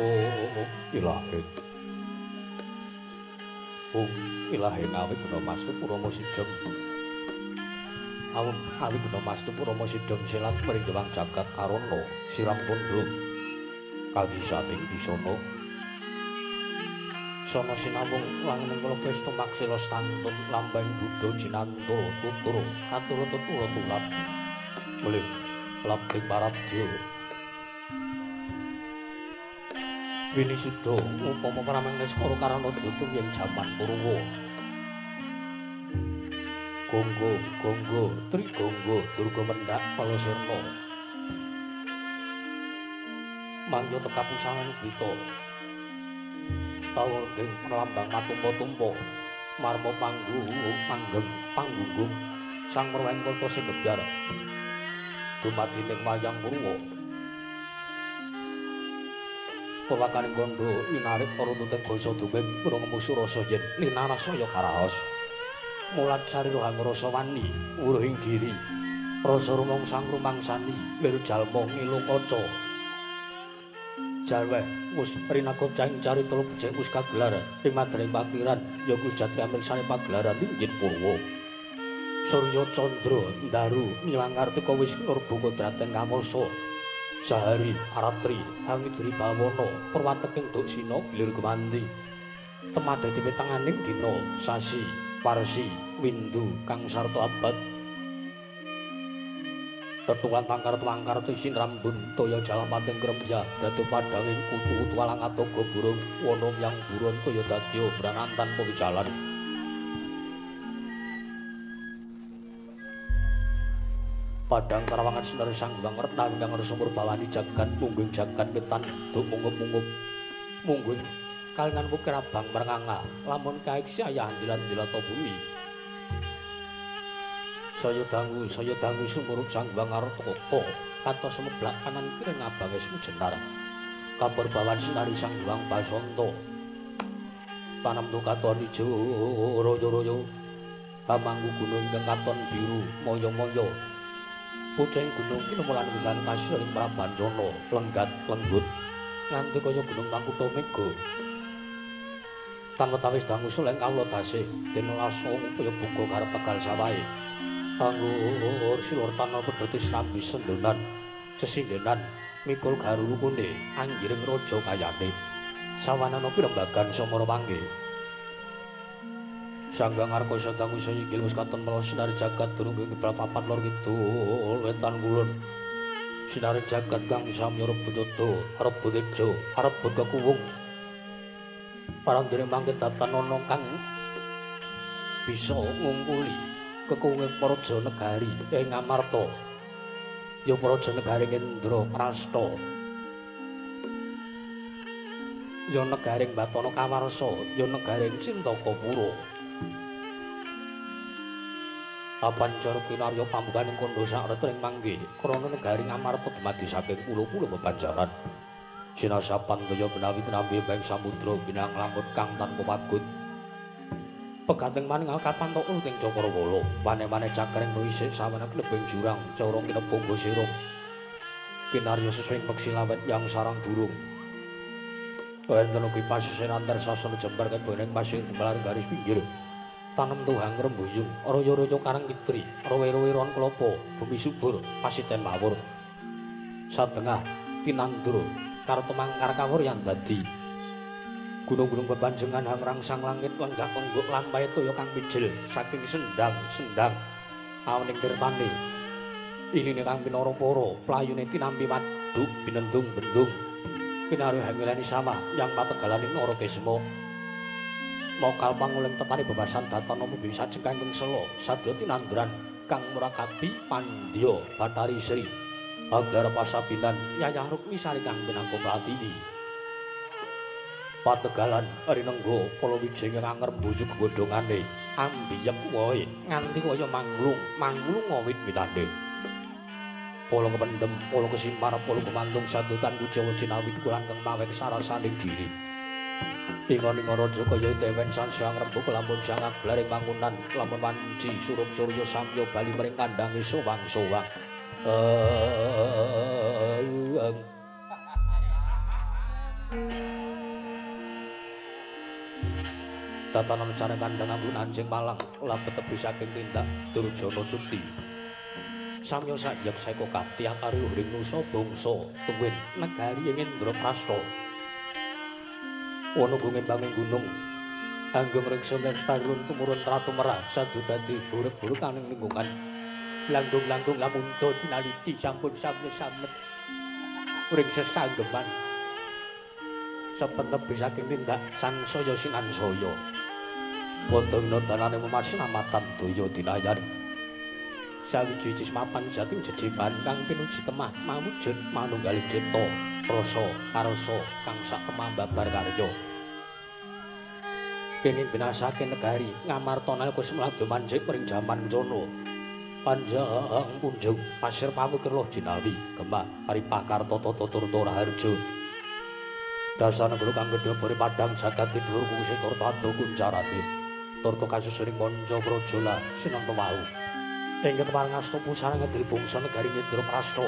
Oh ilahe. Oh ilahe awit guna mastu purama sidhem. Awit guna mastu purama sidhem silat mring jewang jagat karana siram pundhuk. Kawisaning bisana sono sinawung langening kula presta maksila stantun lambang buddha jinantara tutur katura tutura tulat melih labding parabdya winisuda upama prameng niskara karana dutung ing jaman Purwa gonggo gonggo trigonggo durga mendhak kala sirna mangya tekapusangan bita tawurning pralambang matumpa-tumpa marma panggung panggeng panggunggung sang merweng kota sing gebyar dumadi ning wayang Purwa purwakaning kandha linarik runtuting basa dongeng pura ngemusu rasa yen linarasaya karaos mulat sarira hangrasa wani wuruhing diri rasa rumangsang rumangsani lir jalma ngilu kaca jarweh wus rinaga caing carita becik wis kagelar ing madring pakiran ya kuwi jati amirsane pagelaran inggih Purwa Surya Candra Ndaru miwang kartika wis nurba kodrating kawasa sahari aratri hangidri bawana perwateking duksina gilir gumanti temadati wetenganing dina sasi parsi windu kang sarta abad tetuan tangkar tuangkar isin rambun toya jalan pating kremya dadi padanging kutu-kutu alang atoga burung wana yang buron toya dadya branantan pawijalan padang karawangan sinar sang Hyang Retna ingkang sumur bawani jagat mungguing jagat wetan duk mungup-mungup mungguing kalingan wukir abang merenganga lamun kaiksi ayah andilan-dilata bumi saya dangu sumurup sang Hyang Artaka katos semeblak kanan kiri ngabange sumujenar kabar bawan sinari sang Hyang Basanta tanam tu katon ijo royo-royo hamangku gunung ingkang katon biru moyo-moyo pucing gunung kinemulan gundan kasir ing Prabancana lenggat lenggut nganti kaya gunung Tangkutha Mega tan wetawis dangu suleng kawula dasih dene laso upaya buka karep tegal sawahe anggur silur tanah pedhoti sinambi sendonan sesindenan mikul garurukune anggiring raja kayane sawanana pirembagan samara pangge Sanggang Arkosa dangu saya inggil wis katon mela sinari jagat durung kiblat papan lor kidul wetan kulon sinari jagat kang samya rebut tejo rebut tejo rebut kekuwung parandene mangke datan ana kang bisa ngungkuli kekuwunge Praja Negari ing Amarta ya Praja Negari Indraprasta ya negaring Batana Kawarsa ya negaring Cintakapura papan cara kinarya pambukaning kandha sakretring mangke krana negari Amarta dumadi saking pulo-pulo bebanjaran sinasapan toya menawi tinampi ing samudra binang langut kang tanpa pagut pegating maning kapantok ing Cakrawala wane-wane cakring wisik sawana klebing jurang cara kinepung sirung kinarya sesuing peksi lawet yang sarang burung wonten ugi pasisir antar sasana jembar keboning pasir melar garis pinggir tanem tuhang rembuyung royo-royo karang kitri rowe-rowe ron klopo bumi subur pasiten mawur satengah tinandur karto mangkar kawur yang dadi gunung-gunung bebanjengan hang rangsang langit lenggak lengguk lampahe toya kang mijil saking sendang-sendang awening tirtane iline kang pinara para playune tinampi waduk binendung bendung kinarya hangilani sawah yang pategalaning Narakesma mokal panguling tetane bebasan datana mubi sajeng kangkung sela sadya tinanduran kang murakabi pandya Bathari Sri Aglar pasabinan Yayah Rukmi sari kang pinangka pratiwi pategalan rinengga palawija ingkang ngrembujuk godhongane ambiyek wae nganti kaya manglung manglung wit-witane pala kependhem pala kesimpar pala kemantung sadutan kujawa jinawi lan kang mawek sarasaning diri ingon-ingon raja kaya dewen sansaya ngrembug lamun siang aglar ing mangunan lamun wanci surup surya samya bali mring kandhange sowang-sowang. Tatanan cara kandhang anggun anjing malang labet tebi saking tindak Durjana Cuti. Samya sayek seka kapti akari luhuring nusa bangsa tuwin negari ing Indraprasta. Wana gungembanging gunung anggung reksa lestari tumurun tratu merah sadu dadi burek-burekaning lingkungan. Langgung-langgung lamunta tinaliti sampun samet-samet ring sesanggeman. Sepet tebi saking tindak sansaya sinansaya. Wonten danane memasinamatan daya dinayan. Sawiji mapan jating jejeban kang pinuji temah mawujud manunggaling cipta rasa karasa kang sak temah babar karya. Kenging binasake negari Ngamarta nalika semladya manjik ring jaman kencana. Panjang punjung pasir pawukir loh jinawi gemah paripakar tata turta raharja. Dasar negara kang gedhe bori padang jagat dhuwur kungsi turta ado kuncarane. Turta kasusuning manca praja sinanta wau. Ingkang kepareng asta pusara ngedil bangsa negari Indraprasta.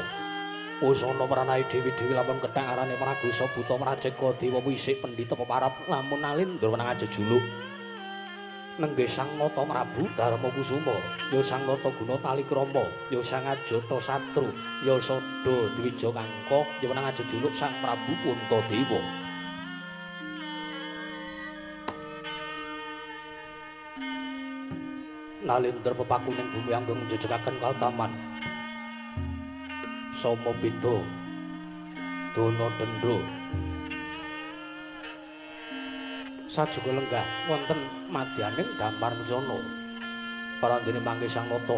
Usana pranae dewi-dewi lamun kethek arane Pragosa buta Praceka dewa wisik pendhita peparap lamun Nalindra wenang ajejuluk. Nenggih Sang Nata Prabu Darma Kusuma, ya Sang Nata Guna Talikrama, ya Sang Ajata Satru, ya Sada Dwija Kangka, ya wenang ajejuluk Sang Prabu Puntadewa. Nalindra pepakuning bumi anggung njejegaken kautaman. Sama beda dana denda. Sajuga lenggah wonten madyaning Damar Kencana. Parandene mangke Sang Nata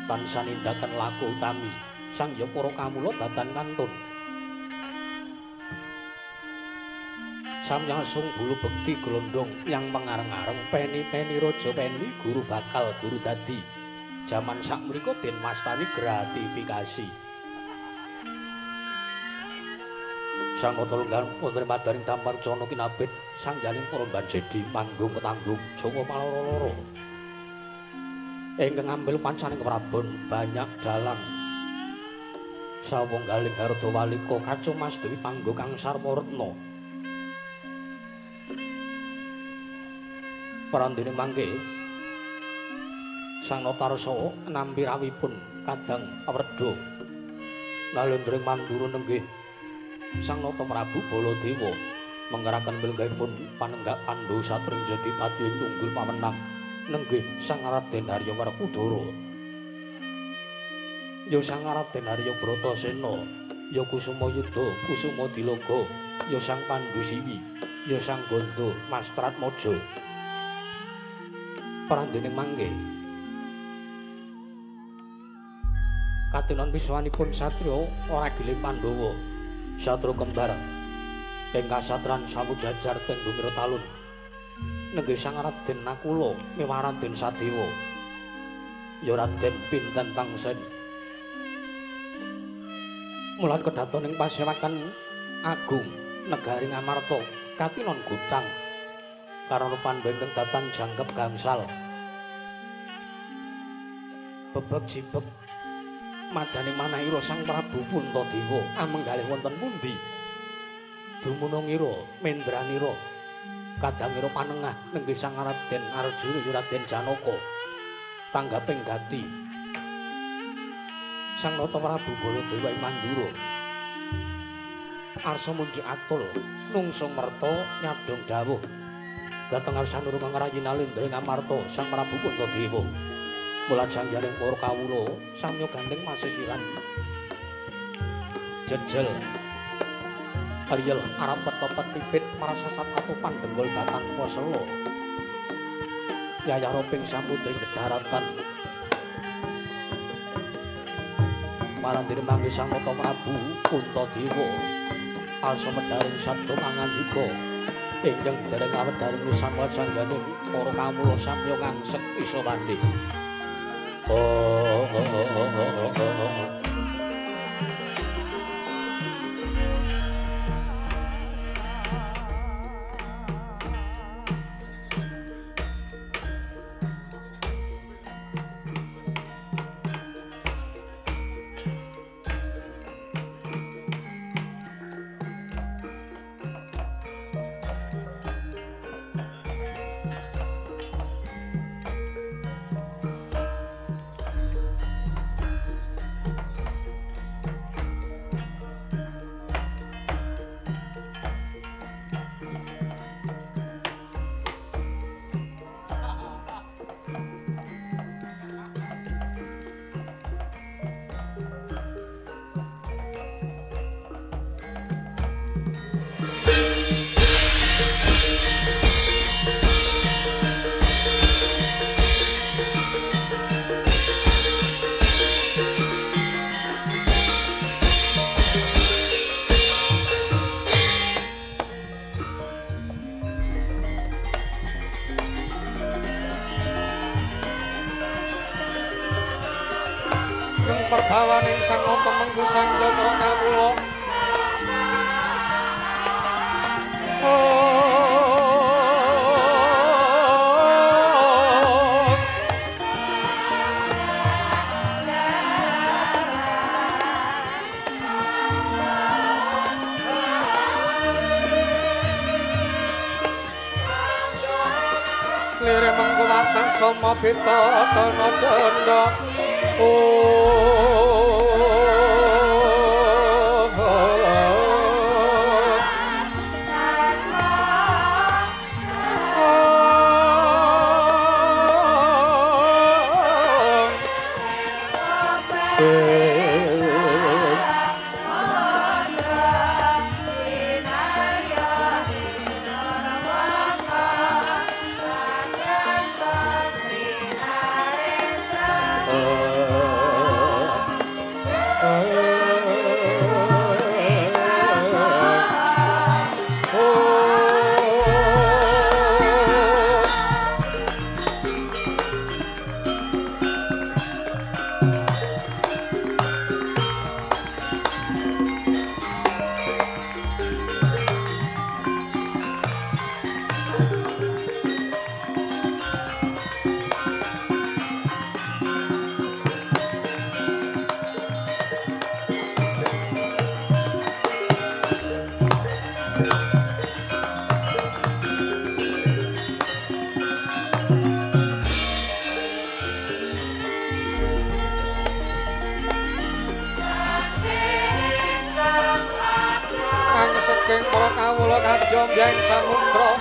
tansah nindaken laku utami sang ya para kamula datan kantun. Samyasung bulu bekti glondong yang pengareng-areng peni-peni raja peni guru bakal guru dadi. Jaman sakmriko den mastani gratifikasi. Sang Nata lenggah wonten madaring Damar Kencana kinabit sangyaning para banjedi manggung ketanggung Jawa paloro-loro. Ingkang ngambil pancaning keprabon banyak dalang. Sawunggaling Garda Walika kacung Mas Dewi panggo kang sarwa retna. Parandene mangke Sang Natarsa nampi rawuhipun kadang awredha. Nalendra Mandura nenggih Sang Nata Prabu Baladewa menggeraken lenggahipun panenggak Pandhu satring jadi pati tunggul pamenang nenggih Sang Raden Arya Werkudara. Ya Sang Raden Arya Bratasena, ya Kusuma Yuda, Kusuma Diloga, ya Sang Pandhu Siwi, ya Sang Gandha Mastratmaja. Parandene mangke katinon pisuwanipun satriya ora giling Pandhawa, satru kembar ing kasatran samujajar ten bumi talun. Nenggih Sang Raden Nakula miwah Raden Sadewa, ya Raden Pinten Tangsen. Mulan kedaton ing pasewakan agung negari Ngamarta katinon gutang karana Pandhawa ingkang datan jangkep gangsal. Bebek jibek madane manahira Sang Prabu Puntadewa amenggalih wonten pundi? Dumunung ira mendranira kadangira panengah nenggih Sang Raden Arjuna ya Raden Janaka tanggaping gati. Sang Nata Prabu Baladewa ing Mandura arsa munjuk atul nungsung merta nyadong dawuh dhateng arsanurung kang rayi Nalindra ing Amarta Sang Prabu Puntadewa. Mula janggaring para kawula samya gandeng masisiran jejel Ariel arapet pepet pipit marasasat atupan denggol datan posela yayah roping samudra ing daratan. Marandene mangke Sang Nata Prabu Puntadewa arsa medharing sabda pangandika ingkang dereng awedharing lisan sangganing para kawula samya ngangsek isa wandi. Oh, oh, oh, oh, oh, oh, oh. Karana temengku sangga para kawula. Lire mengko watang sama beta kana danda. Saking para kawula kajombyang samudra.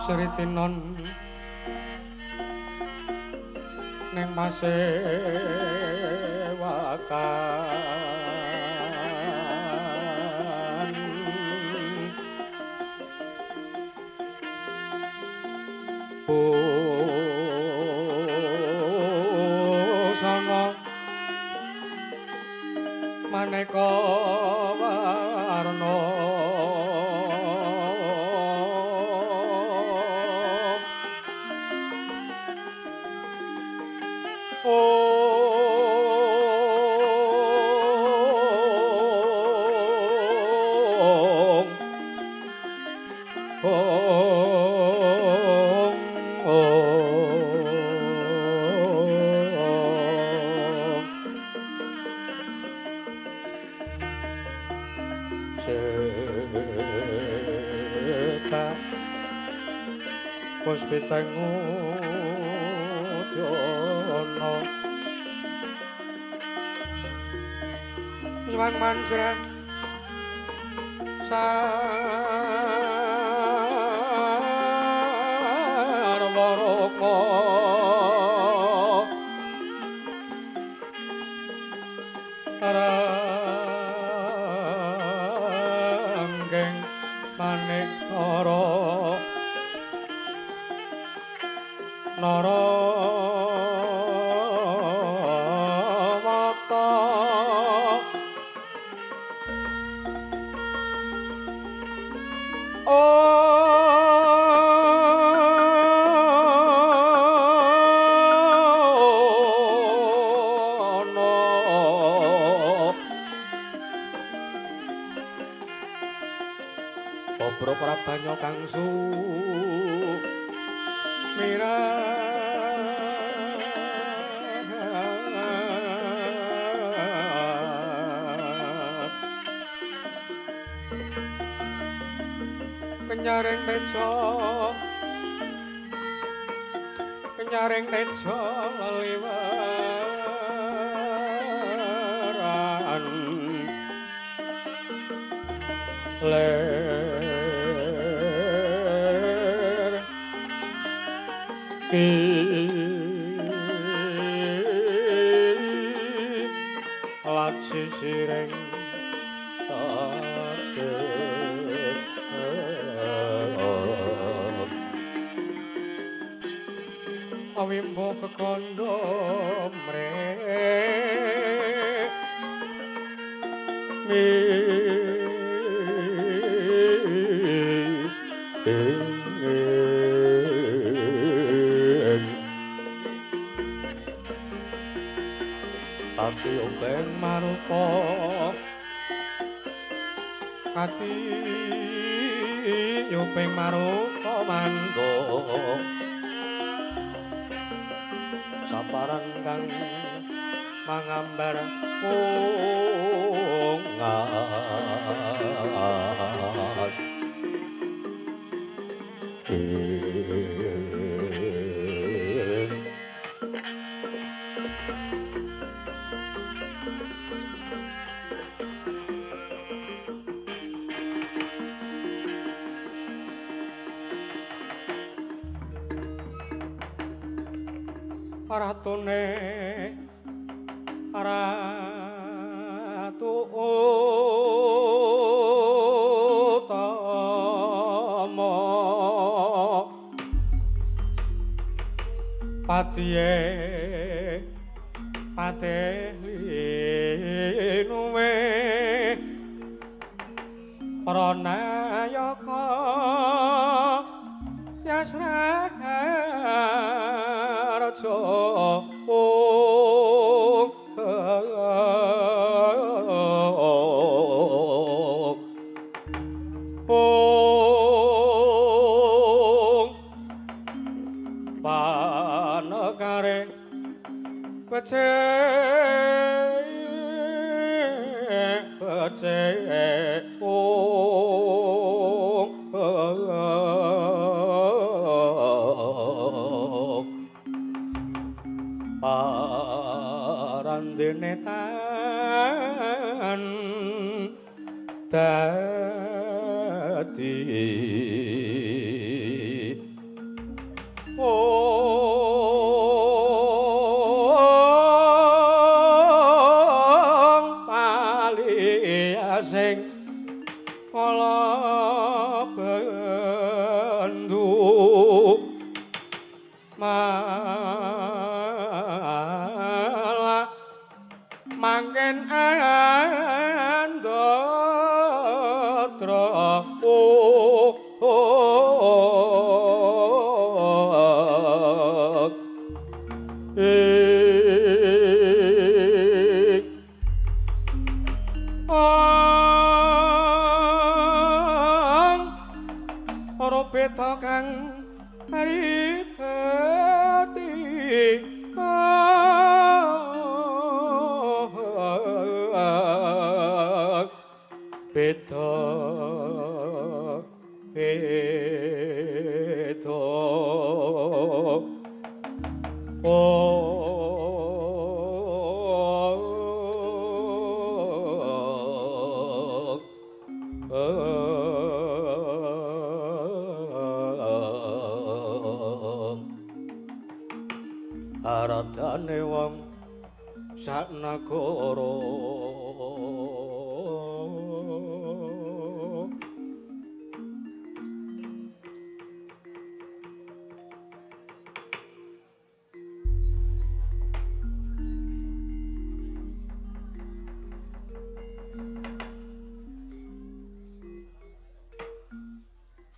Sritinon ning masewakan busana maneka warna. Puspiteng udyana Iwang manjra sarwa rukma. Manik nara nara mata ana Obro prabanya kang sumirat kenyaring teja kenyaring teja leliweran ler lat sisiring awimbo kekandha mre Kati obeng maruka kati yuping maruka manggo saparan kang mangambar ungas Ratune Ratu Utama Patiye pateh linuwe Pranayaka Yasra raja panekare becik becik parandene tan dadi wong paliasing kala bendu malah mangken andatra ora beta kang aripati beta beta Aradane wong sak nagara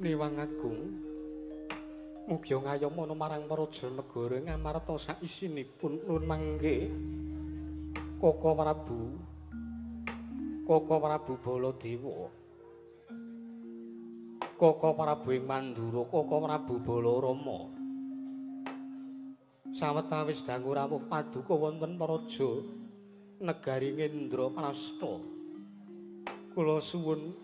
Niwang Agung mugia ngayomana marang Praja Negara Ngamarta saisinipun nuwun mangke Koko Prabu, Koko Prabu Baladewa, Koko Prabu ing Mandura, Koko Prabu Balarama. Sawetawis dangu rawuh paduka wonten Praja Negari Ngendraprasta, kula suwun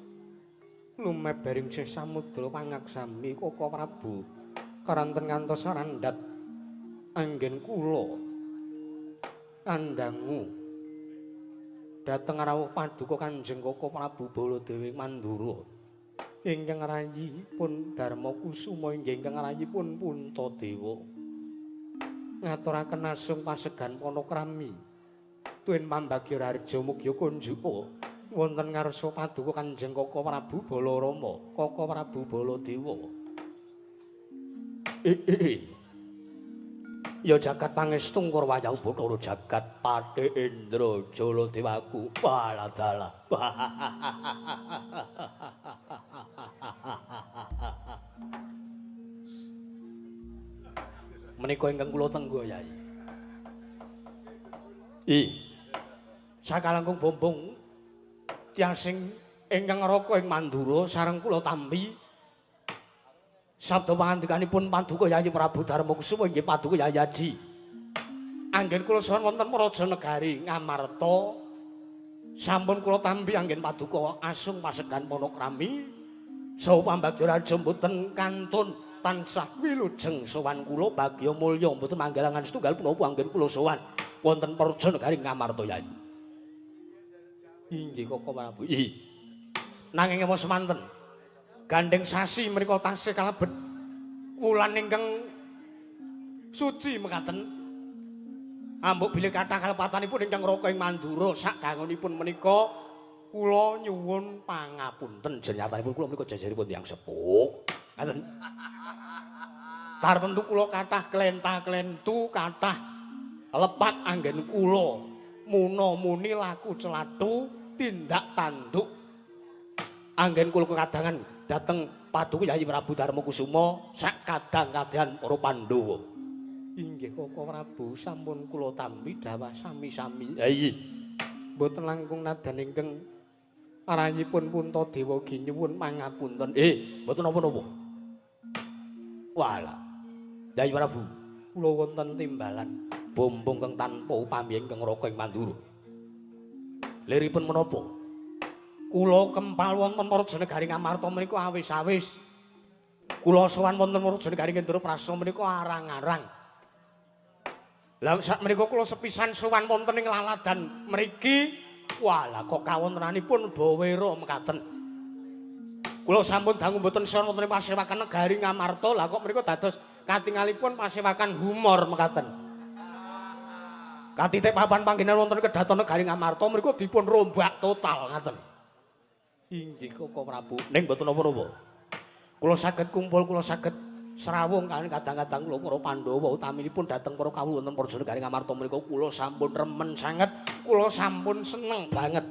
lumebering sih samudra pangaksami Koko Prabu karanten ngantos randhat anggen kula andangu dhateng rawuh paduka Kanjeng Koko Prabu Baladewa ing Mandura ingkang rayipun Darma Kusuma ingkang rayipun Puntadewa ngaturaken asung pasegan panakrami tuen pambagya raharja mugia kunjuka wonten ngarsa paduka Kanjeng Koko Prabu Balarama, Koko Prabu Baladewa. Ya jagat pangestu Ngurwaya Bathara jagat Patih Indra Jaladewaku waladala. Menika ingkang kula tenggo Yai. Sakalangkung bombong tiasing ingkang raka ing Mandura sareng kula tampi sabda pangandikanipun paduka Yayi Prabu Darma Kusuma inggih paduka Yayi Adi. Anggen kula sowan wonten Praja Negari Ngamarta sampun kula tampi anggen paduka asung pasegan panakrami saha pambagya raja mboten kantun tansah wilujeng sowan kula bagya mulya mboten manggalangan setunggal punapa anggen kula sowan wonten Praja Negari Ngamarta Yayi. Inggih Koko Prabu. Nanging ewa semanten gandeng sasi menika tasih kalebet wulan ingkang suci mekaten. Ambuk bilih kathah kalepatanipun ingkang raka ing Mandura sadangunipun menika kula nyuwun pangapunten jenyatanipun kula menika jejeripun tiyang sepuh. Ngaten. Tartemtu kula kathah klenta-klentu kathah lepat anggen kula muna-muni laku celathu tindak tanduk anggen kula kekadangan dhateng paduka Yayi Prabu Darma Kusuma sak kadang-kadang para Pandhawa. Inggih Koko Prabu sampun kula tampi dawah sami-sami. Ha iya. Mboten langkung nadan ingkang arayipun Puntadewa ginyuwun pangapunten. Mboten napa-napa. Walah. Yayi Prabu, kula wonten timbalan bombong kang tanpa upami ingkang raka ing Mandura. Liripun menapa? Kula kempal wonten Praja Negari Ngamarta menika awis-awis. Kula sowan wonten Praja Negari Ngendraprasta menika arang-arang. Lah sak menika kula sepisan sowan wonten ing laladan mriki, walah kok kawontenanipun bawera mekaten. Kula sampun dangu mboten sowan wonten ing pasewakan Negari Ngamarta, lah kok menika dados katingalipun pasewakan humor mekaten. Katitik papan panggenan wonten kedaton Negari Ngamarta mriku dipun rombak total ngaten. Inggih Koko Prabu, ning mboten napa-napa. Kula saged kumpul, kula saged srawung kaliyan kadang-kadang kula para Pandhawa utaminipun dhateng para kawula wonten Praja Negari Ngamarta menika kula sampun remen sanget, kula sampun seneng banget.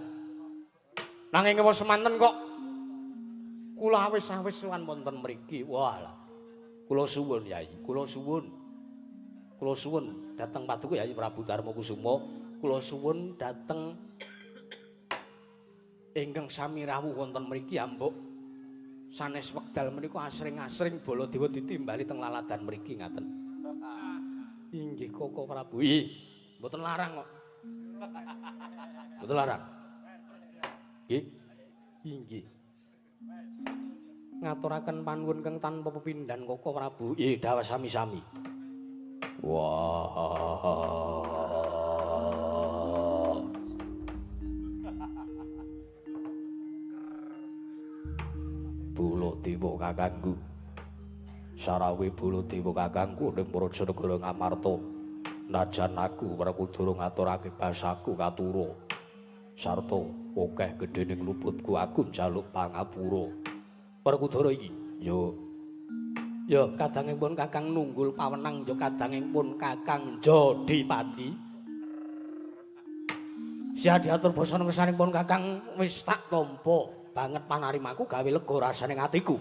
Nanging ewa semanten kok kula awis-awis sowan wonten mriki. Walah. Kula suwun Yai, kula suwun. Kula suwun dhateng paduka Yai Prabu Darma Kusuma, kula suwun dhateng ingkang sami rawuh wonten mriki ambuk sanes wekdal menika asring-asring Baladewa ditimbali teng laladan mriki ngaten. Inggih Koko Prabu. Mboten larang kok. Mboten larang. Nggih. Inggih. Ngaturaken panuwun kang tanpa pepindhan Koko Prabu. Dawah sami-sami. Wah. Baladewa kakangku. Sarawe Baladewa kakangku ning Praja Negara Ngamarta. Najan aku Werkudara ngaturake basaku katura. Sarta akeh gedhening luputku aku njaluk pangapura. Werkudara iki yo ya kadangipun Kakang nunggul pawenang ya kadangipun Kakang Jodipati. Sia diatur basa ngersanipun Kakang wis tak tampa banget panarimaku gawe lega rasane atiku.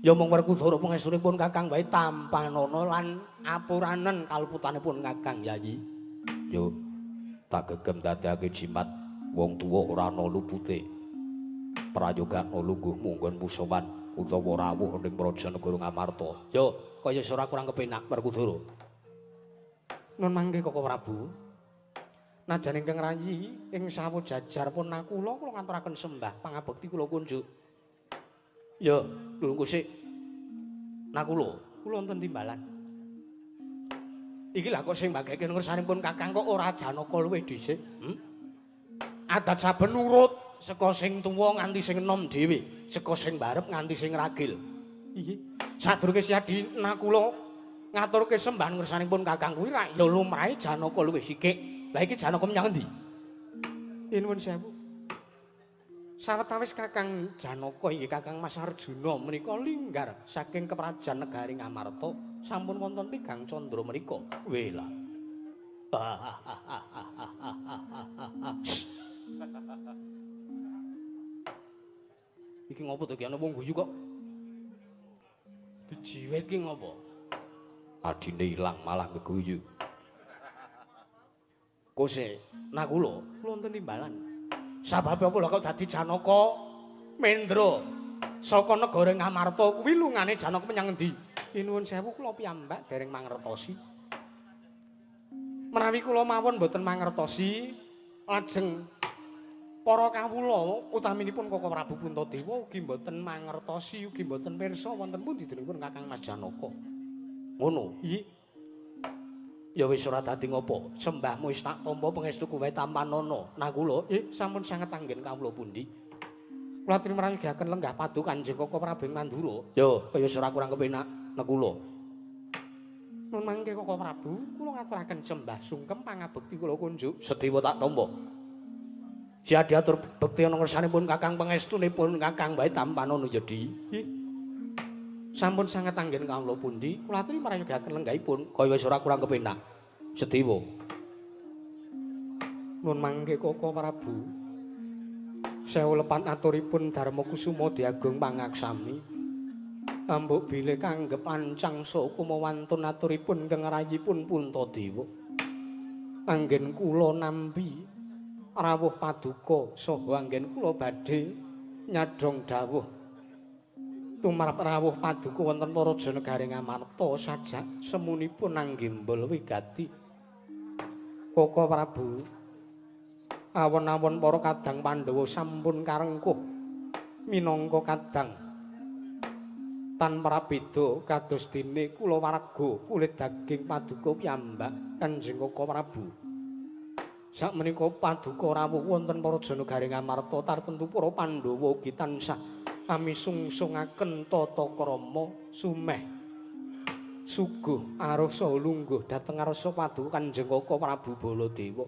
Ya mung Werkudara pangestunipun Kakang wae tampanana lan apuranen kaluputanipun Kakang Yayi. Yo tak gegem dadekake jimat wong tuwa ora ana lupute. Prayogana lungguh munggon pusawan utawa rawuh ning praja negara Ngamarta. Yo kaya ora kurang kepenak Werkudara. Nun mangke Koko Prabu. Najan ingkang rayi ing sawu jajar pun nakula kula ngaturaken sembah pangabekti kula kunjuk. Yo, lungguh sik. Nakula, kula wonten timbalan. Iki lha kok sing mbageke ngersanipun Kakang kok ora Janaka luwih dhisik? Adat saben nurut saka sing tuwa nganti sing enom dhewe, saka sing barep nganti sing ragil. Iki sadurunge Siadi Nakula ngaturke sembah ngersanipun Kakang kuwi ra ya lumrahe Janaka luwih sikik. Lah iki Janaka menyang endi? Nuwun sewu. Sawetawis Kakang Janaka inggih Kakang Mas Arjuna menika linggar saking keprajan negari Ngamarta sampun wonten tigang candra menika. Wela. Iki ngopo to iki ana wong guyu kok? Dijiwet ki ngopo? Adine ilang malah geguyu. Kose Nakula, kula wonten timbalan. Sababe apa lho kok dadi Janaka Mendra saka negara Ngamarta kuwi lungane Janaka menyang endi? Nuwun sewu kula piyambak dereng mangertosi. Menawi kula mawon mboten mangertosi, lajeng para kawula utaminipun Koko Prabu Puntadewa ugi mboten mangertosi, ugi mboten pirsa wonten pundi denipun Kakang Mas Janaka. Ngono. Iya. Ya wis ora dadi ngopo, sembahmu wis tak tampa pangestuku wae tampanana. Nakula, sampun sanget anggen kawula pundi. Kula trimrayogaken lenggah padu Kanjeng Koko Prabu ing Mandura. Yo, kaya ora kurang kepenak Nakula. Nun mangke Koko Prabu, kula ngaturaken sembah sungkem pangabekti kula kunjuk. Sediwa tak tampa. Siadi atur bekti ana ngersanipun Kakang pangestunipun Kakang wae tampanana ya, Di. Sampun sanget anggen kawula pundi, kula aturi mrayogaken lenggahipun kaya wis ora kurang kepenak. Sediwa. Nun mangke Koko Prabu. Sewu lepat aturipun Darma Kusuma Diagung pangaksami. Ambuk bilih kanggep ancang sukuma wantun aturipun kang rayipun Puntadewa. Anggen kula nampi rawuh paduka saha anggen kula badhe nyadhong dawuh tumrap rawuh paduka wonten Praja Negari Ngamarta sajak semunipun anggembol wigati. Koko Prabu, awon-awon para kadang Pandhawa sampun karengkuh minangka kadang tan prabeda kados dene kula warga kulit daging paduka piyambak Kanjeng Koko Prabu. Sakmenika paduka rawuh wonten Praja Negari Ngamarta tartemtu para Pandhawa ugi tansah amisungsungaken tata krama sumeh suguh aruh saha lungguh dhateng ngarsa paduka Kanjeng Koko Prabu Baladewa.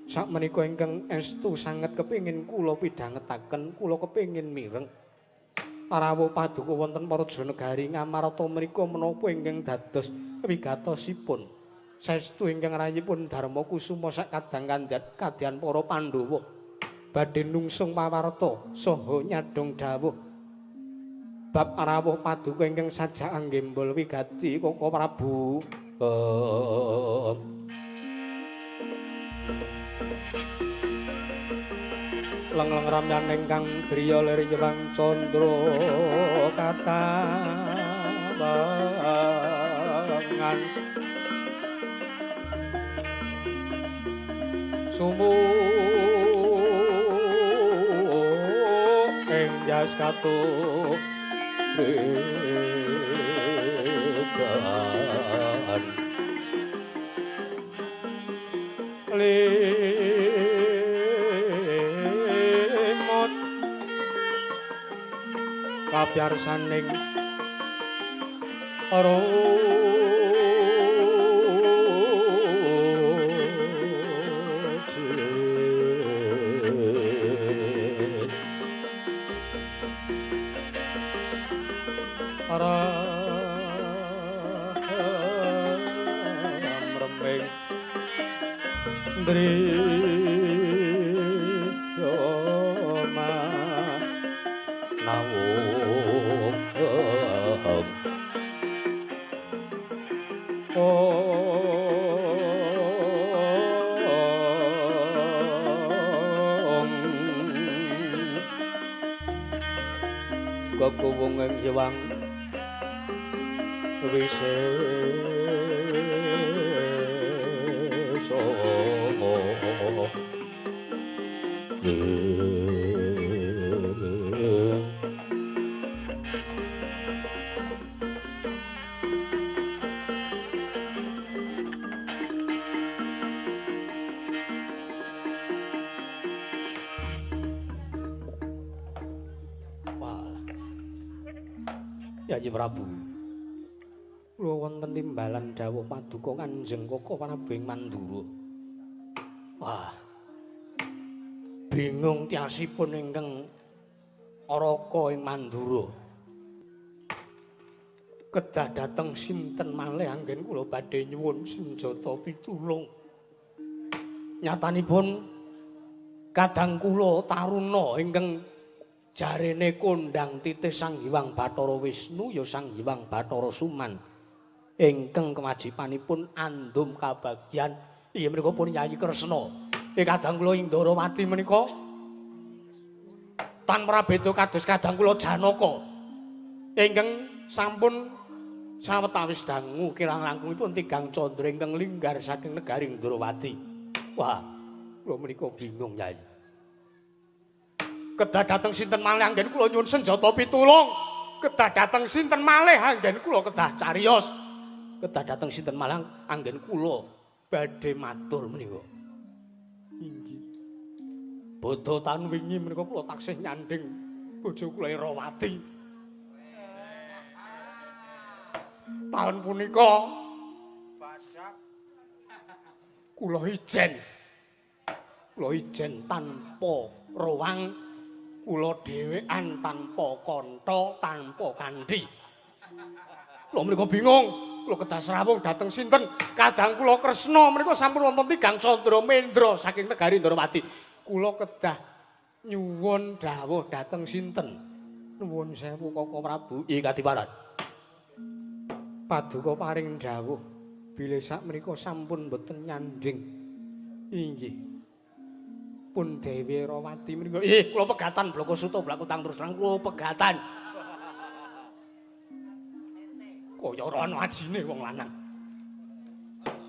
Sakmenika ingkang estu sanget kepingin kula pidhangetaken, kula kepingin mireng rawuh paduka wonten Praja Negari Ngamarta menika menapa ingkang dados wigatosipun. Saestu ingkang rayipun Darma Kusuma sak kadang kandhat kadyan para Pandhawa badhe nungsung pawarta saha nyadhong dawuh bab rawuh paduka ingkang sajak anggembol wigati Koko Prabu. Lengleng ramyan ingkang driya lir Yewang Candra katawangan sumu ing jas katuregan limut kapyarsaning remeng driyoma nawung. Kekuwung ing Hyang Wisesa. Yayi Prabu, kula wonten timbalan dawuh paduka Kanjeng Koko Prabu ing Mandura. Wah. Bingung tiasipun ingkang Raka ing Mandura. Kedah dhateng sinten malih anggen kula badhe nyuwun senjata pitulung. Nyatanipun kadang kula taruna ingkang jarene kondhang titih Sang Hyang Bathara Wisnu ya Sang Hyang Bathara Suman ingkang kewajibanipun andum kabagyan inggih menika pun Yayi Kresna. Kadang kula Indrawati menika tan prabeda kados kadang kula Janaka ingkang sampun sawetawis dangu kirang langkungipun tigang candra ingkang linggar saking negari Indrawati. Wah, kula menika bingung Yayi. Kedah dhateng sinten malih anggen kula nyuwun senjata pitulung. Kedah dhateng sinten malih anggen kula kedah cariyos. Kedah dhateng sinten malih anggen kula badhe matur menika. Inggih. Bodho taun wingi menika kula taksih nyanding bojo kula Irawati. Taun punika kula ijen. Kula ijen tanpa rowang. Kula dhewean tanpa kantha, tanpa kandhi. Kula menika bingung, kula kedah srawung dhateng sinten? Kadang kula Kresna menika sampun wonten tigang candra mendra saking negari Ndrawati. Kula kedah nyuwun dawuh dhateng sinten? Nuwun sewu Koko Prabu. Iya kadiparan. Paduka paring dawuh bilih sak menika sampun boten nyanding. Inggih. Pun Dewi Rawati menika. Ih, kula pegatan Bloko Suta blakutang terus terang kula pegatan. Kaya ora ana ajine wong lanang.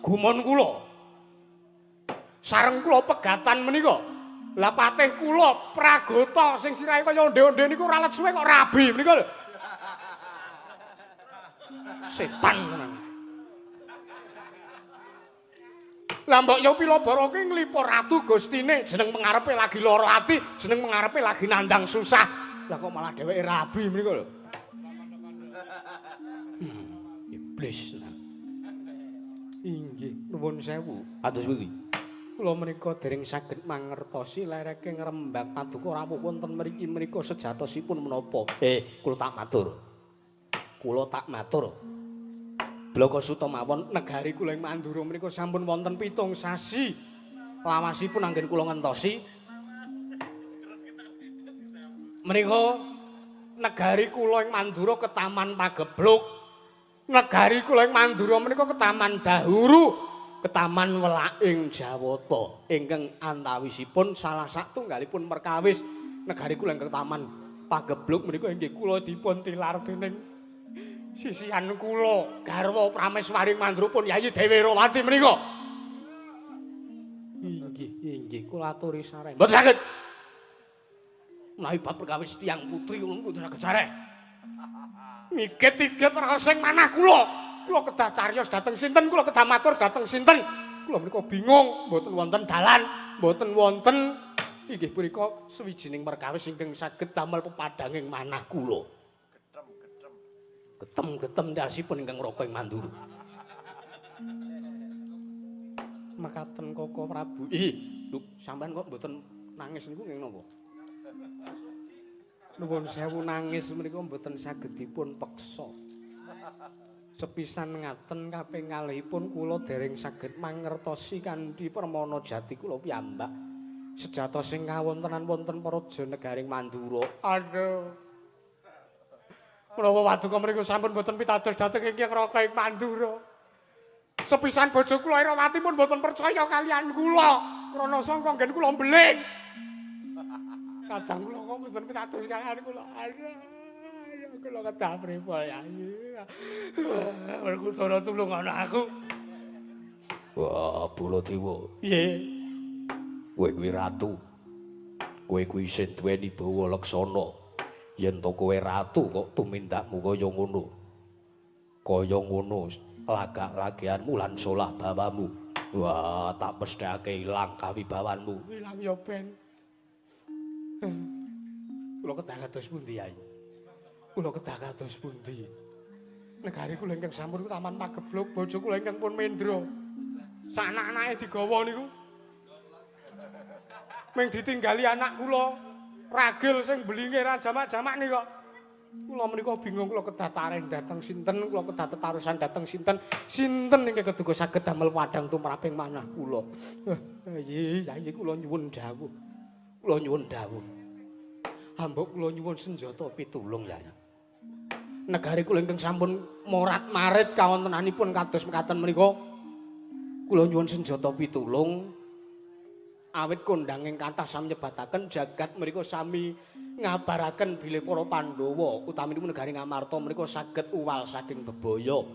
Gumun kula. Sareng kula pegatan menika. Lah patih kula Pragota sing sirahe kaya onde-onde niku ora let suwe kok rabi menika lho. Setan tenan. Lah mbok yo Pilabara ki nglipa ratu gustine jeneng pengarepe lagi lara ati, jeneng pengarepe lagi nandang susah. Lah kok malah dheweke rabi menika lho. Iblis. Inggih, nuwun sewu. Kados pundi? Kula menika dereng saged mangertosi lereke ngrembak paduka rawuh wonten mriki menika sejatosipun menapa? Kula tak matur. Kula tak matur. Bloko Suta mawon negari kula ing Mandura menika sampun wonten 7 sasi. Lawasipun anggen kula ngentosi. Menika negari kula ing Mandura ketaman Pagebluk. Negari kula ing Mandura menika ketaman Dahuru, ketaman welaking Jawata ingkang antawisipun salah satunggalipun perkawis negari kula ing ketaman Pagebluk menika inggih kula dipun tilar dening sisihan kula garwa Prameswari Mandura pun Yayi Dewi Rawati menika. Inggih, inggih kula aturi sareh. Mboten saged. Menawi bab perkawis tiyang putri kula mboten saged sareh. Miget-iget sing manah kula. Kula kedah cariyos dhateng sinten, kula kedah matur dhateng sinten. Kula menika bingung, mboten wonten dalan, mboten wonten inggih punika sawijining perkawis ingkang saged damel pepadhanging manah kula. Getem-getem tiasipun ingkang Raka ing Mandura. Mekaten Koko Prabu. Ih, lho sampean kok mboten nangis niku nggih napa? Nuwun sewu nangis menika mboten saged dipun peksa. Sepisan ngaten kaping kalihipun kula dereng saged mangertosi kanthi permana jati kula piyambak. Sejatosing kawontenan wonten praja negaring Mandura. Aduh. Menawa paduka mriku sampun boten pitados dhateng ingkang Raka ing Mandura. Sepisan bojo kula Irawati pun boten percaya kalian kula krana sangka nggen kula mbeling. Kadang kula kok boten pitados kalian kula. Aduh. Kula kedah pripun, Yayi? Werkudara tulung ana aku. Wah, Baladewa. Piye? Kowe kuwi ratu. Kowe kuwi sing duweni bawa leksana. Yen to kowe ratu kok tumindakmu kaya ngono. Kaya ngono lagak-lageanmu lan solah bawamu. Wah, tak pesthekake ilang kawibawanmu. Ilang ya ben. Kula kedah kados pundi, Yai? Kula kedah kados pundi? Negari kula ingkang sampun taman pagebluk, bojo kula ingkang pun mendra. Sak anak-anake digawa niku. Ming ditinggali anak kula, ragil sing belinge ra jamak-jamak nika. Kula menika bingung, kula kedah tareh dhateng sinten, kula kedah tetarusan dhateng sinten. Sinten ingkang keduga saged damel padhang tumraping manah kula. Yayi, Yayi kula nyuwun dawuh. Kula nyuwun dawuh. Hambuk kula nyuwun senjata pitulung, Yayi. Negari kula ingkang sampun morat-marit kawontenanipun kados mekaten menika. Kula nyuwun senjata pitulung. Awit kondhang ing kathah sami nyebataken jagat mriku sami ngabaraken bilih para Pandhawa utaminipun negari Ngamarta menika saged uwal saking bebaya.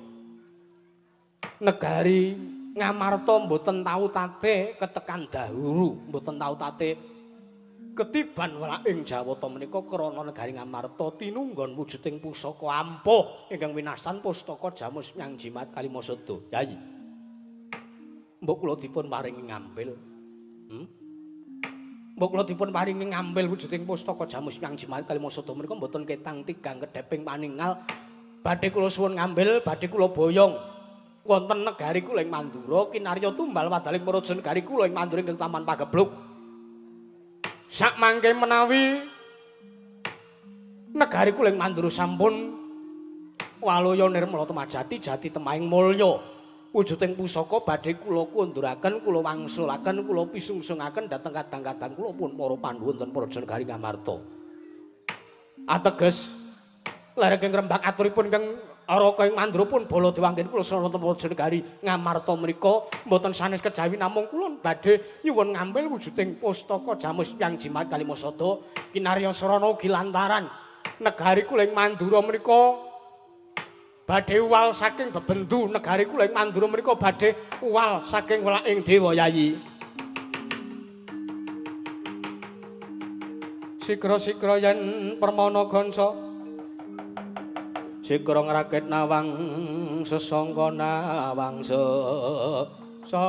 Negari Ngamarta mboten tau tate ketekan dahuru, mboten tau tate ketiban welaking Jawata menika krana negari Ngamarta tinunggon wujuding pusaka ampuh ingkang winastan pustaka Jamus Myang Jimat Kalimasada. Yayi. Mbok kula dipun paringi ngambil. Mbok kula dipun paringi ngambil wujuding pustaka Jamus Myang Jimat Kalimasada menika mboten ketang tigang kedheping paningal. Badhe kula suwun ngambil, badhe kula boyong wonten negari kula ing Mandura kinarya tumbal wadaling praja negari kula ing Mandura ingkang Taman Pagebluk. Sakmangke menawi negari kula ing Mandura sampun waluya nirmala temajati jati temahing mulya. Wujuding pusaka badhe kula kunduraken, kula wangsulaken, kula pisungsungaken dhateng kadang-kadang kula pun para Pandhawa wonten praja negari Ngamarta. Ateges lereng rembak aturipun ingkang Araka ing Mandura pun Baladewa anggen kula srana wonten praja negari Ngamarta menika mboten sanes kejawi namung kula badhe nyuwun ngambil wujuding pustaka Jamus Myang Jimat Kalimasada kinarya srana ugi lantaran negari kula ing Mandura menika badhe uwal saking bebendu negari kula ing Mandura menika badhe uwal saking welaking dewa. Yayi. Sigra-sigra yen permana gonco sigra ngrakit nawang sesangka nawang sesangga.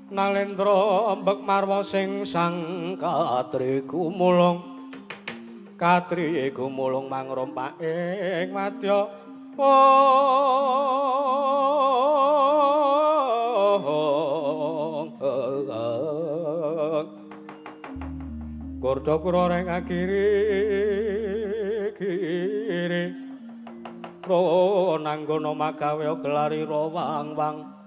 Nalendra mbek marwa sing sang katri gumulung, katri gumulung mangrompak ing madya. Gorda kura reng akiri kiri ro nanggono magawe gelari ro wang-wang.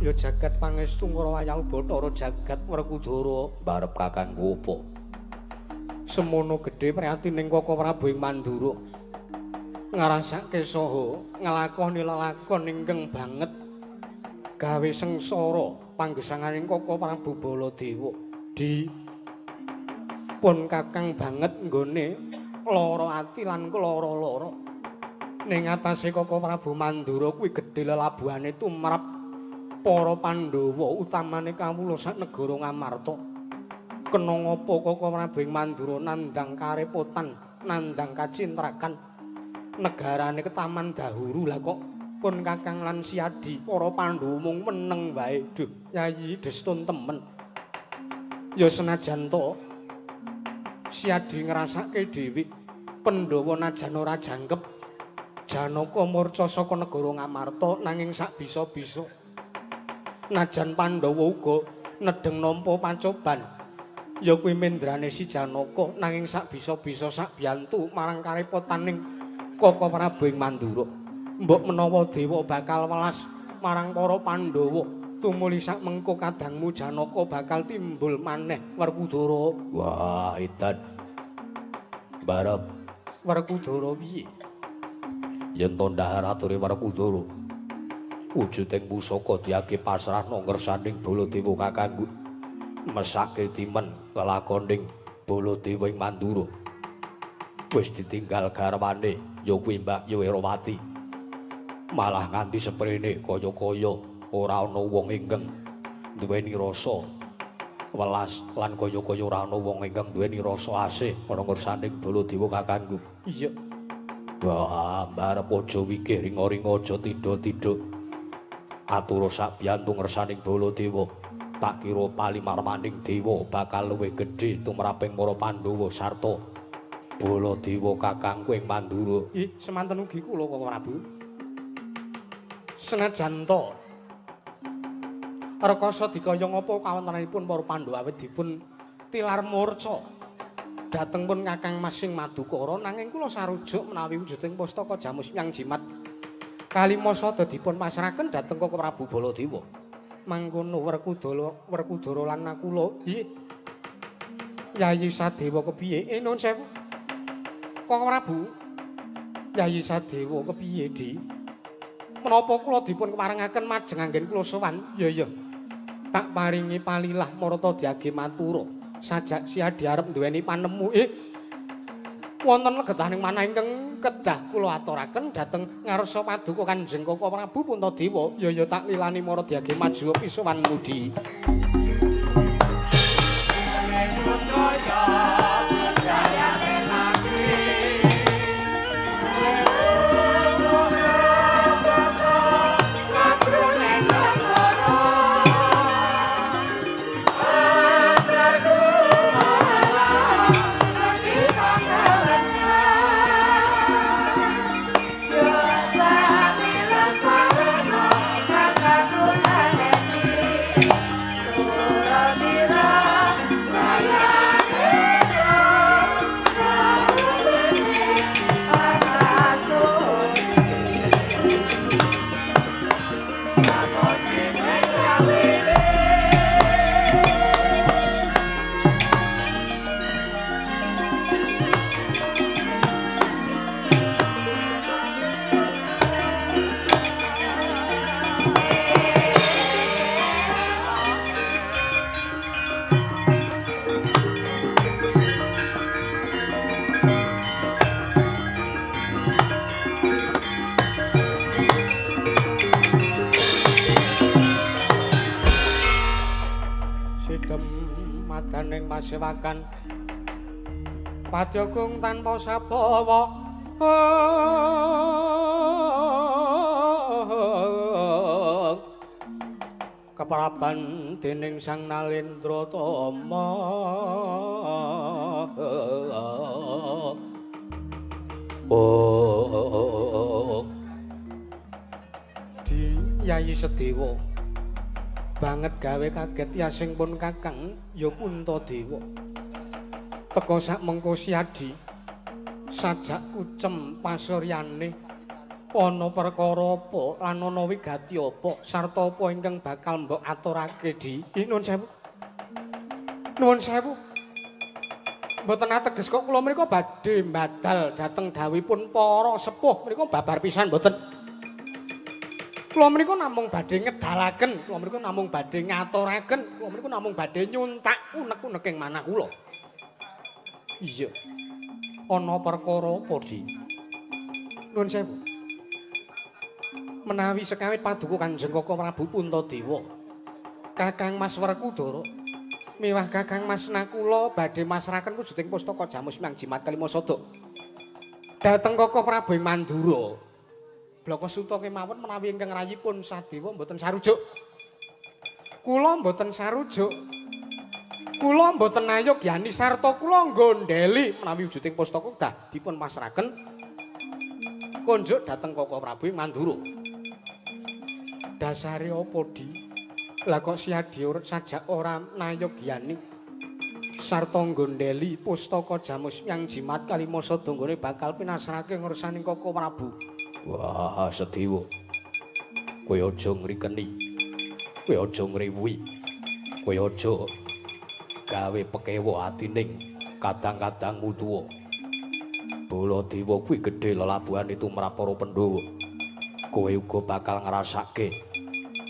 Ya jagat pangestu ngara wayang Bathara jagat Werkudara barep kakangku apa? Semono gedhe prihatining Koko Prabu ing Mandura. Ngrasake saha nglakoni lelakon ingkang banget gawe sengsara panggesanganing Koko Prabu Baladewa. Di pun kakang banget nggone lara ati lan lara-lara. Ning atase Koko Prabu Mandura kuwi gedhe lelabuhane tumrap para Pandhawa utamane kawula sak negara Ngamarta. Kena ngapa Koko Prabu ing Mandura nandhang karepotan, nandhang kacintrakan negarane ketaman dahuru. Lah kok pun kakang lan Siadi para Pandhawa mung meneng wae. Duh, Yayi destun temen. Ya senajan to Siadi ngrasake dhewe Pandhawa najan ora jangkep Janaka murca saka negara Ngamarta nanging sak bisa-bisa najan Pandhawa uga nedheng nampa pacoban ya kuwi mendrane si Janaka nanging sak bisa-bisa sak biyantu marang karepotaning Koko Prabu ing Mandura. Mbok menawa dewa bakal welas marang para Pandhawa. Tumuli sak mengko kadangmu Janaka bakal timbul maneh Werkudara. Wah, edan. Barep Werkudara piye? Yen to ndahar ature Werkudara. Wujuding pusaka diage pasrahna ngersaning Baladewa kakangku. Mesake timen lelakoning Baladewa ing Mandura. Wis ditinggal garwane ya kuwi Mbak Herawati. Malah nganti seprene kaya-kaya ora ana wong ingkang duweni rasa welas lan kaya-kaya ora ana wong ingkang duweni rasa asih ana ngersaning Baladewa kakangku. Iya. Wah, mbarep aja wikih ringa-ringa aja tidha-tidha. Atur sabiyantu ngersaning Baladewa. Tak kira palimarmaning dewa bakal luwih gedhe tumraping para Pandhawa sarta Baladewa kakangku ing Mandura. Ih, semanten ugi kula Koko Prabu. Senajan to rekasa dikaya ngapa kawontenanipun para Pandhawa awit dipun tilar murca dhateng pun Kakang Mas sing Madukara, nanging kula sarujuk menawi wujuding pustaka Jamus Yang Jimat kalima sada dipun pasrahaken dhateng Koko Prabu Baladewa. Mangkono Werkudara lan Nakula. Nggih. Yayi Sadewa kepiye? Nuwun sewu. Koko Prabu. Yayi Sadewa kepiye, Di? Menapa kula dipun keparengaken majeng anggen kula sowan? Ya ya. Tak paringi palilah marata diage matura. Sajak siadi arep duweni panemu. Wonten legetaning manah ingkang kedah kula aturaken dhateng ngarsa paduka Kanjeng Koko Prabu Puntadewa. Ya ya tak lilani mara diage maju pisowan mudi. Madaning pasewakan Padyagung tanpa sabawa kepraban dening Sang Nalendra Tama. Oh, Di Yayi Sedewa banget gawe kaget yasing pun kakang ya Puntadewa. Teka sak mengko Siadi sajak kucem pasuryane ana perkara apa lan ana wigati apa sarta apa ingkang bakal mbok aturake Di? Nuwun sewu. Nuwun sewu. Mboten ateges kok kula menika badhe mbadal dhateng dawuhipun para sepuh menika babar pisan mboten. Kula menika namung badhe ngedalaken, kula menika namung badhe ngaturaken, kula menika namung badhe nyuntak unek-uneking manah kula. Iya. Ana perkara apa, Di? Nuwun sewu. Menawi sekawit paduka Kanjeng Koko Prabu Puntadewa, Kakang Mas Werkudara miwah Kakang Mas Nakula badhe masrahaken wujuding pustaka Jamus Miang Jimat Kalima Sada dhateng Koko Prabu ing Mandura. Blaka suta kemawon menawi ingkang rayipun Sadewa mboten sarujuk. Kula mboten sarujuk. Kula mboten ayogyani sarta kula nggondheli menawi wujuding pustaka kedah dipun pasrahaken konjuk dhateng Koko Prabu ing Mandura. Dasare apa, Di? Lah kok Siadi sajak ora nayogyani sarta nggondheli pustaka Jamus Miang Jimat Kalima Sada nggone bakal pinasrahake ngersaning Koko Prabu Wah, Sedewa. Kowe aja ngrikeni. Kowe aja ngriwuhi. Kowe aja gawe pekewa atining kadang-kadangmu tuwa. Baladewa kuwi gedhe lelabuhane tumrap para Pandhawa. Kowe uga bakal ngrasake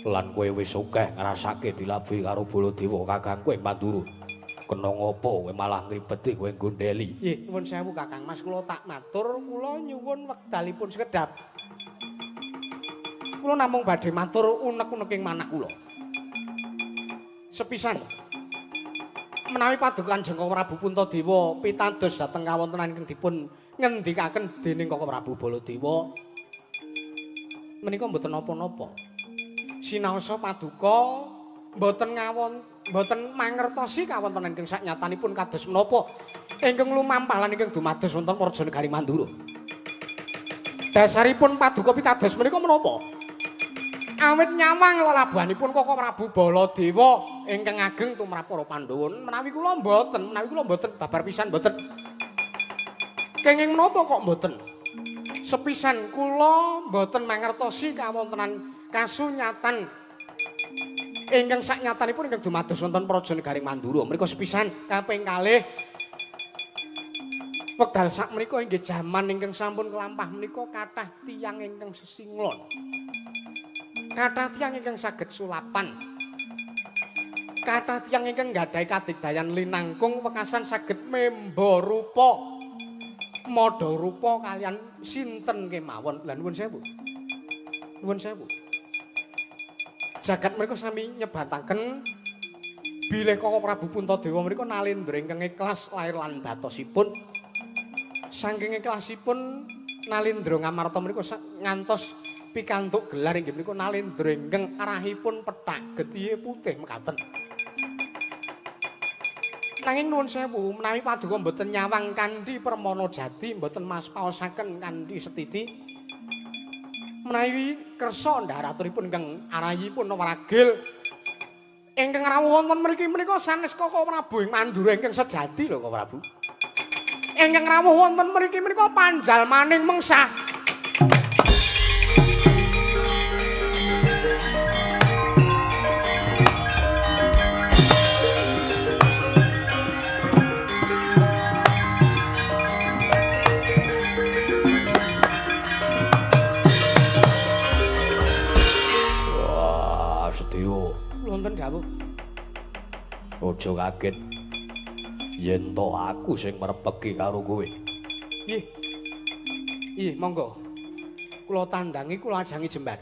lan kowe wis akeh ngrasake dilabuhi karo Baladewa kakangku ing Mandura. Kena ngopo kowe malah ngribeti kowe nggondheli? Nggih, nuwun sewu Kakang Mas, kula tak matur, kula nyuwun wekdalipun sekedhap. Kula namung badhe matur unek-uneking manah kula. Sepisan menawi paduka Kanjeng Prabu Puntadewa pitados dhateng kawontenan ingkang dipun ngendikaken dening Kaka Prabu Baladewa menika mboten napa-napa. Sinaosa paduka mboten ngawon mboten mangertosi kawontenan ingkang saknyatanipun kados menapa ingkang lumampah lan ingkang dumados wonten Praja Negari Mandura. Dasaripun paduka pitados menika menapa? Awit nyawang lelabuhanipun Kaka Prabu Baladewa ingkang ageng tumrap para Pandhawa. Menawi kula mboten, menawi kula mboten babar pisan mboten. Kenging menapa kok mboten? Sepisan kula mboten mangertosi kawontenan kasunyatan ingkang saknyatanipun ingkang dumados wonten Praja Negari Mandura. Mriku sepisan, kaping kalih wekdal sakmenika inggih jaman ingkang sampun kelampah menika kathah tiyang ingkang sesinglon. Kathah tiyang ingkang saged sulapan. Kathah tiyang ingkang nggadahi kadigdayan linangkung wekasan saged memba rupa madha rupa kalian sinten kemawon. Lah nuwun sewu. Nuwun sewu. Jagat menika sami nyebataken bilih Kaka Prabu Puntadewa menika nalendra ingkang ikhlas lair lan batosipun. Saking ikhlasipun nalendra Ngamarta menika ngantos pikantuk gelar inggih menika nalendra ingkang arahipun pethak getihe putih mekaten. Nanging nuwun sewu menawi paduka mboten nyawang kanthi permana jati mboten maspaosaken kanthi setiti menawi kersa ndharaturipun ingkang arahipun wragil ingkang rawuh wonten mriki menika sanes Kaka Prabu ing Mandura ingkang sejati lho Kaka Prabu. Ingkang rawuh wonten mriki menika panjalmaning mengsah. Wah, Sedewa. Wonten dawuh. Aja kaget. Yen to aku sing merepeki karo kowe. Nggih. Nggih, monggo. Kula tandangi, kula ajangi jembar.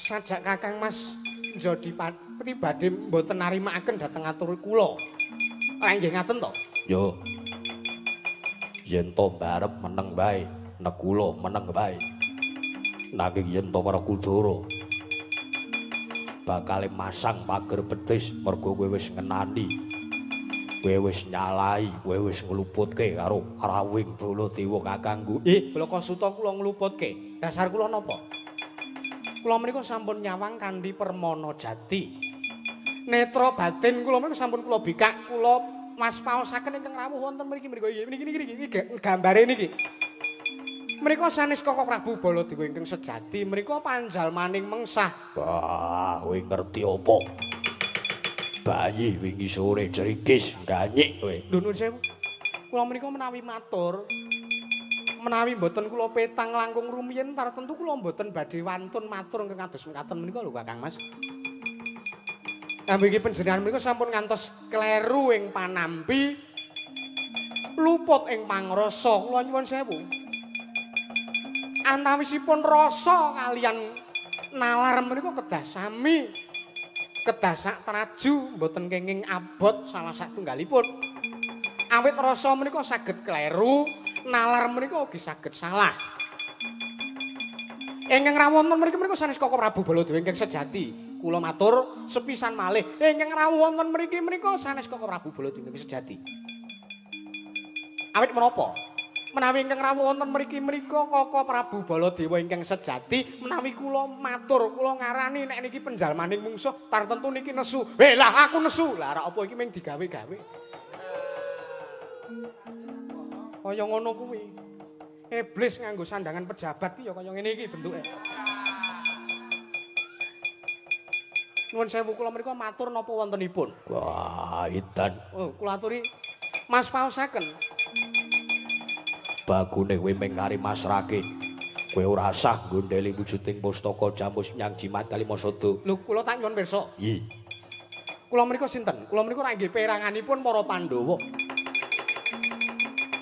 Sajak Kakang Mas njodi pribadi mboten narimakaken dhateng atur kula. Ora nggih ngaten to? Yo. Yen to barep meneng wae, nek kula meneng wae. Nanging yen to Werkudara bakale masang pager betis mergo kowe wis ngenani. Kowe wis nyalai, kowe wis ngluputke karo rawing Baladewa kakangku. Blaka Suta kula ngluputke. Dasar kula napa? Kula menika sampun nyawang kanthi permana jati. Netra batin kula menika sampun kula bikak, kula waspaosaken ingkang rawuh wonten mriki mriku. Nggih, niki niki niki gambare niki. Mriko sanes Kaka Prabu Baladewa ingkang sejati, mriko panjalmaning mengsah. Wah, kowe ngerti apa? Bayi wingi sore cerikis ganyik kowe. Lho nuwun sewu. Kula menika menawi matur, menawi mboten kula petang langkung rumiyin tartemtu kula mboten badhe wantun matur ingkang kados mekaten menika lho Kakang Mas. Ambiki panjenengan menika sampun ngantos kleru ing panampi, luput ing pangrasa. Kula nyuwun sewu. Antawisipun rasa kalian nalar menika kedah sami, kedah sak traju, mboten kenging abot salah satunggalipun. Awit rasa menika saged kleru, nalar menika ugi saged salah. Ingkang rawuh wonten mriki menika sanes Kaka Prabu Baladewa ingkang sejati. Kula matur sepisan malih, ingkang rawuh wonten mriki menika sanes Kaka Prabu Baladewa ingkang sejati. Awit menapa? Menawi ingkang rawuh wonten mriki menika Kaka Prabu Baladewa ingkang sejati, menawi kula matur, kula ngarani nek niki penjalmaning mungsuh, tartemtu niki nesu. Weh lah aku nesu. Lah ora apa iki mung digawe-gawe. Kaya ngono kuwi. Iblis nganggo sandangan pejabat ki ya kaya ngene iki bentuke. Nuwun sewu kula menika matur napa wontenipun? Wah, edan. Oh, kula aturi Mas paosaken. Bagune kowe mung kari masrake. Kowe ora sah nggondheli wujuding pustaka Jamus nyang Jimat Kalimasada. Lho, kula tak nyuwun pirsa. Iya. Kula menika sinten? Kula menika ora nggih peranganipun para Pandhawa.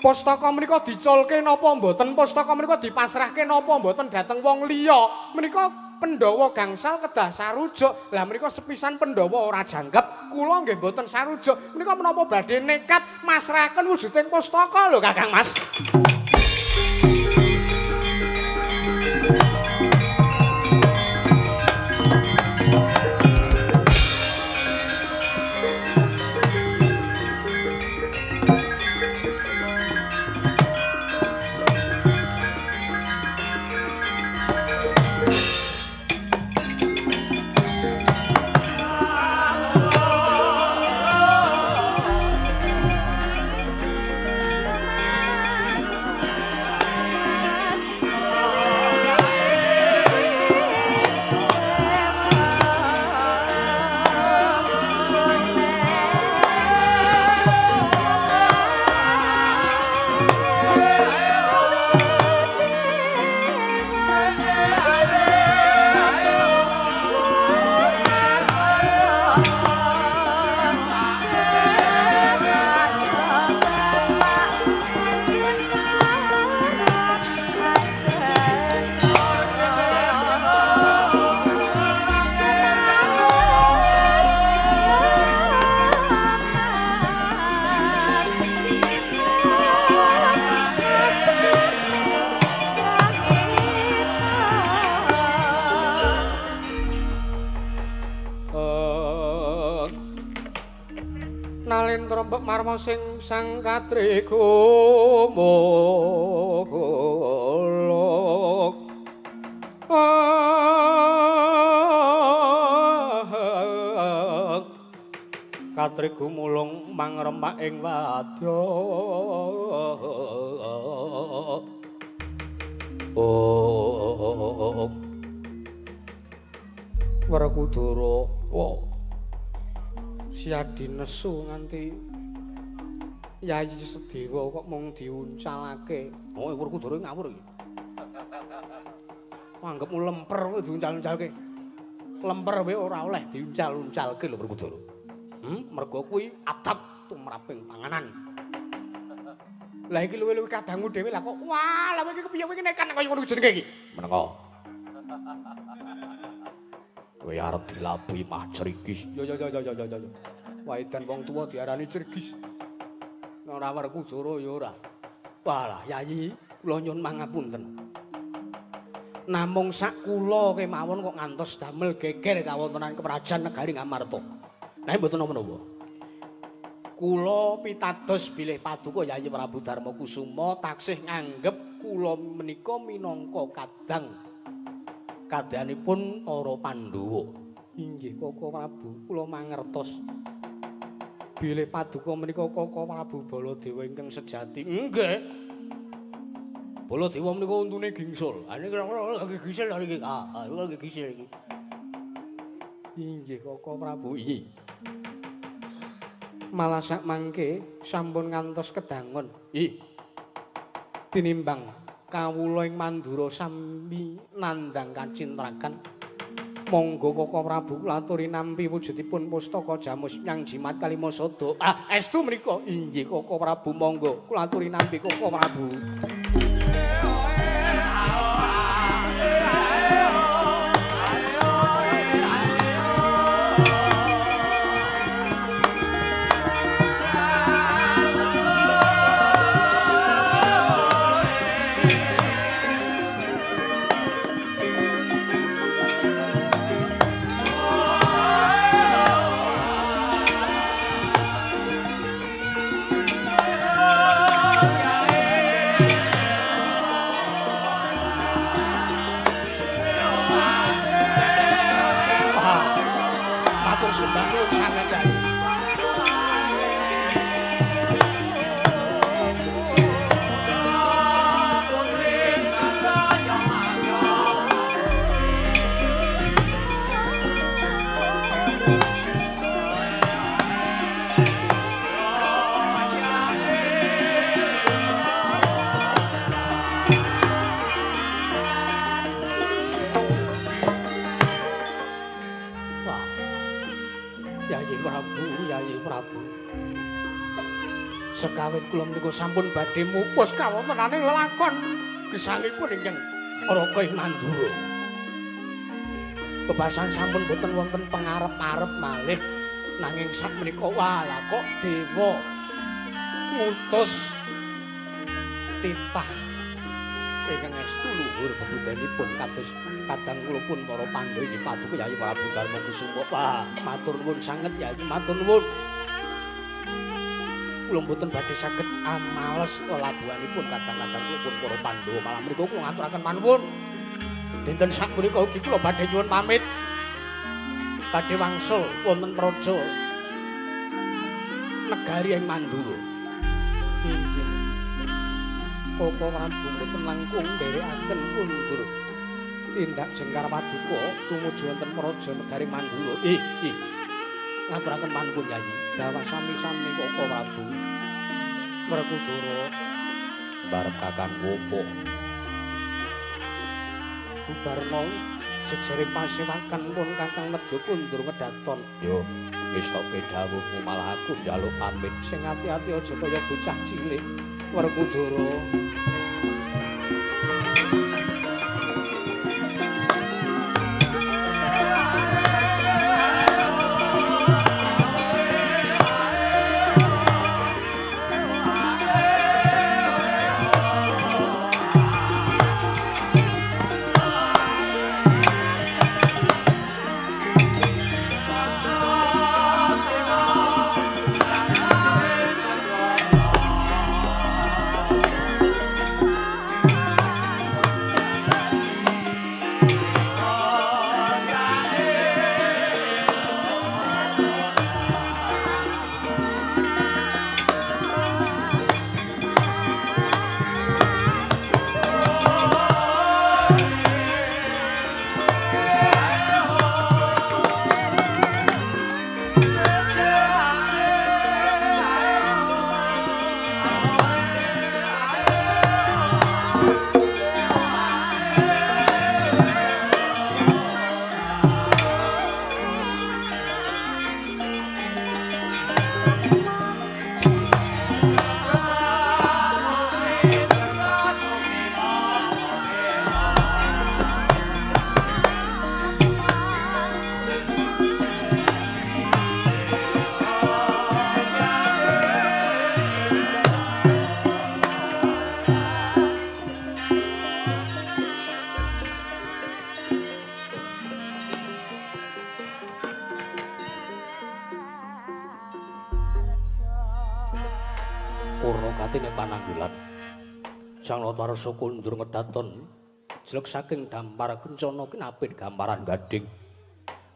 Pustaka menika diculke napa mboten? Pustaka menika dipasrahke napa mboten dhateng wong liya? Menika Pandhawa gangsal kedah sarujuk. Lah menika sepisan Pandhawa ora janggep, kula nggih mboten sarujuk. Menika menapa badhe nekat masrahaken wujuding pustaka lho Kakang Mas. Nalendra mbok marma sing sang katriku mulung. Katriku mulung mangremak ing wadya. Oh. Werkudara. Wo. Siadi nesu nganti Yayi Sedewa kok mung diuncalake. Oh, Werkudara ngawur iki. Anggepmu lemper kowe diuncal-uncalke. Lemper wae ora oleh diuncal-uncalke lho Werkudara. Mergo kuwi adab tumraping panganan. Lah iki luwih-luwih kadangu dhewe lah kok. Wah, lah iki kepiye kowe iki nekat kaya ngono jenenge iki? Menengo. Kowe arep dilabuhi mah crigis. Yo yo yo yo yo yo. Wah, edan wong tuwa diarani crigis. Ora Werkudara ya ora. Walah, Yayi, kula nyuwun mangapunten. Namung sak kula kemawon kok ngantos damel geger kawontenan keprajan negari Ngamarta. Nah, mboten napa-napa. Kula pitados bilih paduka Yayi Prabu Darma Kusuma taksih nganggep kula menika minangka kadang kadyanipun para Pandhawa. Inggih Koko Prabu, kula mangertos. Bilih paduka menika Koko Prabu Baladewa ingkang sejati. Nggih. Baladewa menika untune gingsul. Ah niki lagi gisil iki. Ah, lagi gisil iki. Inggih Koko Prabu. Iya. Malah sak mangke sampun ngantos kedangon. Ih. Tinimbang kawula ing Mandura sami nandhang kacintrakan. Monggo Koko Prabu kula aturi nampi wujudipun pustaka Jamus nyang Jimat Kalimasada. Ah, estu menika. Inggih Koko Prabu, monggo kula aturi nampi Koko Prabu. Yeah. Kakawin kula menika sampun badhe mupus kawontenane lelakon gesangipun ingkang Raka ing Mandura. Bebasan sampun boten wonten pangarep-arep malih nanging sakmenika walah kok dewa ngutus titah ingkang estu luhur bebudanipun kados kadang kula pun para Pandhawa inggih paduka Yayi Prabu Darma Kusuma. Wah, matur nuwun sanget Yayi, matur nuwun. Kula mboten badhe saged amales lelabuhanipun kadang-kadang kula pun para Pandhawa malah mriku kula ngaturaken panuwun. Dinten sakmenika ugi kula badhe nyuwun pamit. Badhe wangsul wonten praja negari ing Mandura. Inggih. Koko Prabu mboten langkung nderekaken kundur tindak jengkar paduka tumuju wonten praja negari Mandura. Ih, ih. Ngaturaken panuwun Yayi. Dawa sami-sami Koko Prabu. Werkudara barep Kakang Wopo. Bubarna jejere pasewakan pun Kakang nedya kundur ngedaton. Yo, wis toke dawuhmu malah aku njaluk pamit. Sing ati-ati aja kaya bocah cilik. Werkudara. Sang Natawarsa kundur ngedaton jelek saking dampar kencana kinapit gamparan gading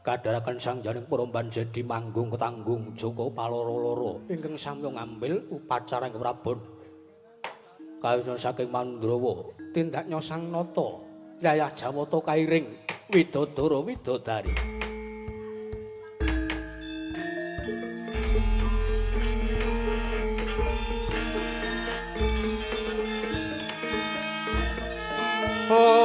kadharaken sang janing para jedi manggung ketanggung Joko paloro-loro ingkang samya ngambil upacara ing Prabon kayusna saking Mandrawa tindaknya Sang Nata yayah Jawata kairing widodara widodari. Oh.